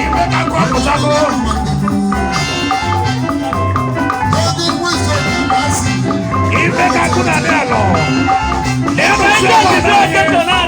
Ife ka nkụ apụtago. Ife ka nkụ na-adị alọ. Leenụ Ndị chairman ozizi anyị. oketo na.